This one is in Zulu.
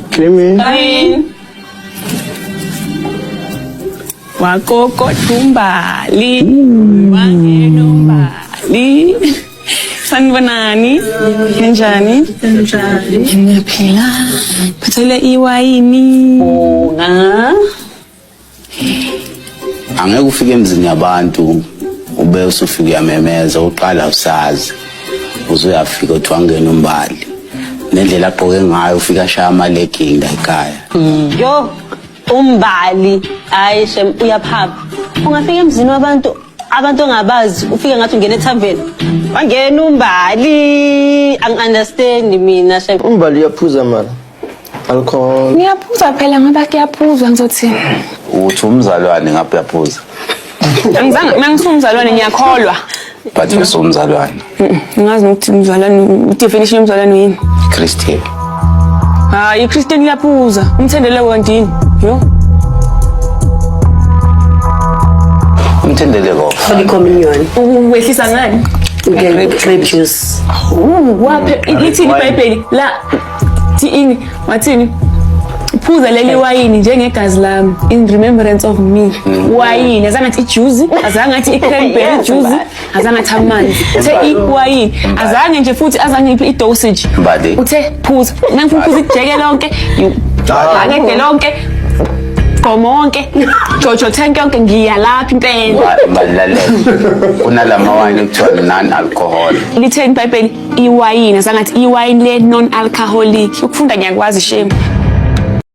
Kimi. Wakokoda umbali, wangena umbali. Sanibonani. Ninjani? Ninjani? Ngiyaphila. Phathele iwayini. Bonga. Angeke ufike emzini yabantu ube usufika uyamemeza uqala usazi uzuyafika uthi wangena umbali nendlela agqoke ngayo ufika ashaya ama-legging la ekhaya. Yo, umbali, hayi shem uyaphapha. Ungafika emzini wabantu abantu ongabazi ufike ngathi ungena ethaveni. Wangena umbali, angi-understand mina shem. Umbali uyaphuza mara. Alcohol. Ngiyaphuza phela ngoba kuyaphuzwa ngizothini. Uthi umzalwane ngapha uyaphuza. Angizange mangisumzalwane ngiyakholwa. But usumzalwane. Ngazi nokuthi umzalwane i-definition yomzalwane yini. Christian. Hayi iChristian iyaphuza. Umthendeleko kanti yini? Yo. Umthendeleko. Holy Communion. Uwehlisa ngani? Grape juice. Waphe lithini iBhayibheli la thi ini wathini? Phuza leli wayini njengegazi lami in remembrance of me. Wayini azange athi ijuice, azange athi i-cranberry Yes, juice, mbali. azange athi amanzi. Uthe iwayini, azange nje futhi azange iphi i-dosage. Mbali. Uthe phuza. Nangifuna uphuza ijeke lonke, ibhakede lonke, gomonke, jojo tank yonke ngiyalapha impela. Mbali lalela. Kunalama wine ekuthiwa non alcohol. Litheni iBhayibheli iwayini azange athi iwayini le non alcoholic. Ukufunda ngiyakwazi shame.